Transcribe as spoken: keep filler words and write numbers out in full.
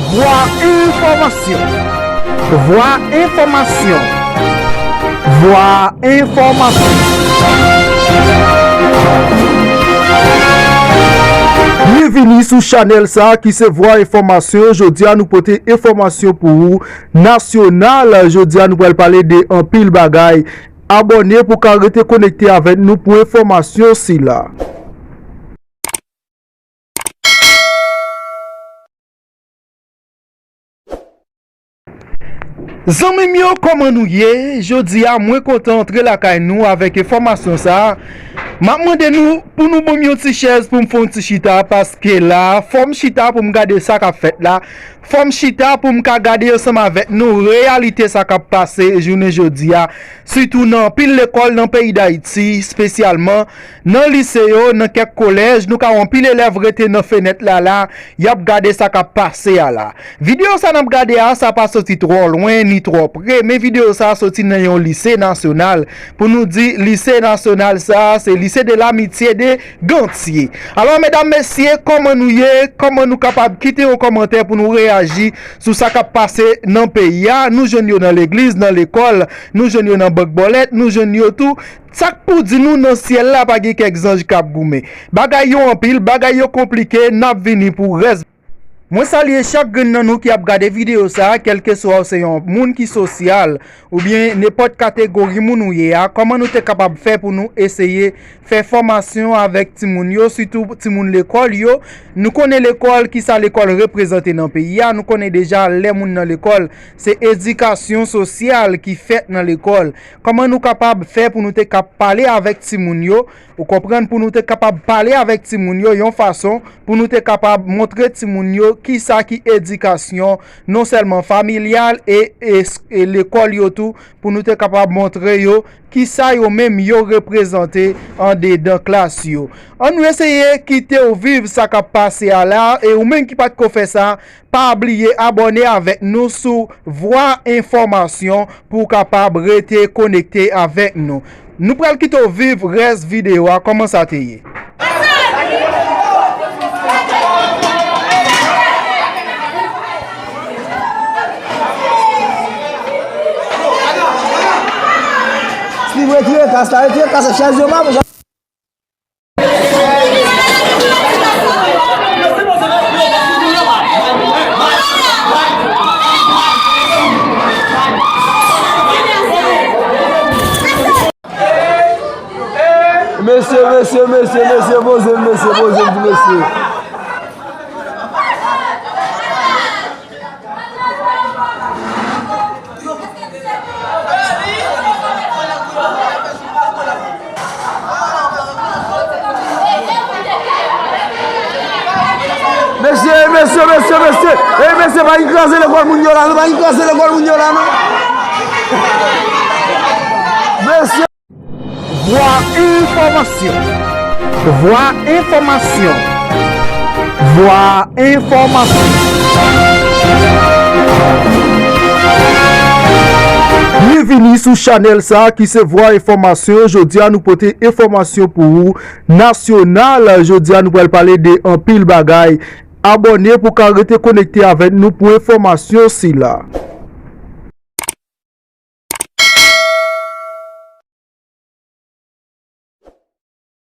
Vwa enfòmasyon. Vwa enfòmasyon. Vwa enfòmasyon. Byenvini sou chanèl sa a ki se Vwa Enfòmasyon. Jodi a nou pote enfòmasyon pou ou nasyonal. Jodi a nou pral pale de anpil bagay. Abòne pou w ka rete konekte avèk nou pou enfòmasyon sila. Zanmi m yo, kòman nou ye? Jodi a, mwen kontan antre lakay nou avèk enfòmasyon sa a. M ap mande nou pou nou ban m yon ti chèz pou m fè yon ti chita, paske la, fò m chita pou m gade sa k ap fèt la. Fò m chita pou m ka gade ansanm avèk nou reyalite sa k ap pase jounen jodi a, sitou nan anpil lekòl nan peyi Dayiti, espesyalman nan lise yo, nan kèk kolèj, nou ka wè anpil elèv rete nan fenèt la la, y ap gade sa k ap pase a la. Videyo sa n ap gade a, sa pa soti twò lwen ni twò pre, men videyo sa soti nan yon lise nasyonal. Pou nou di lise nasyonal sa, se Lycée de l'Amitié de Ganthier. Alò, medam, mesye, kòman nou ye? Kòman nou kapab kite yon kòmantè pou nou reyaji sou sa k ap pase nan peyi a? Nou jwenn yo nan legliz, nan lekòl, nou jwenn yo nan bank bòlèt, nou jwenn yo tou. Sa k pou di nou nan syèl la pa gen kèk zanj k ap goumen? Bagay yo anpil, bagay yo konplike, n ap vini pou rès. Mwen salye chak grenn nan nou ki ap gade videyo sa a, kèlkeswa ou se yon moun ki sosyal, oubyen nenpòt kategori moun ou ye a, kòman nou te kapab fè pou nou eseye fè fòmasyon avèk timoun yo, sitou timoun lekòl yo. Nou konnen lekòl, kisa lekòl reprezante nan peyi a, nou konnen deja lè moun nan lekòl, se edikasyon sosyal ki fèt nan lekòl. Kòman nou kapab fè pou nou te ka pale avèk timoun yo, ou konprann, pou nou te kapab pale avèk timoun yo yon fason pou nou te kapab montre timoun yo kisa ki edikasyon, non sèlman familyal e, e, e lekòl yo tou, pou nou te kapab montre yo kisa yo menm yo reprezante andedan klas yo. Ann nou eseye kite w viv sa k ap pase a la, e ou menm ki pa t ko fè sa, pa bliye abòne avèk nou sou Vwa Enfòmasyon pou w kapab rete konekte avèk nou. Nou pral kite w viv rès videyo a, kòman sa te ye. Si retire kas la, retire kas la, chèz yo pa bon. Mesye, mesye, mesye, mesye, poze m, mesye, poze m, mesye. Mesye, mesye, mesye, mesye. Ey, mesye, pa vin kraze lekòl moun yo la, non, pa vin kraze lekòl moun yo la, non. Mesye. Vwa enfòmasyon. Vwa enfòmasyon. Vwa enfòmasyon. Byenvini sou chanèl sa a ki se Vwa Enfòmasyon. Jodi a nou pote enfòmasyon pou ou nasyonal. Jodi a nou pral pale de anpil bagay. Abòne pou w ka rete konekte avèk nou pou enfòmasyon sila.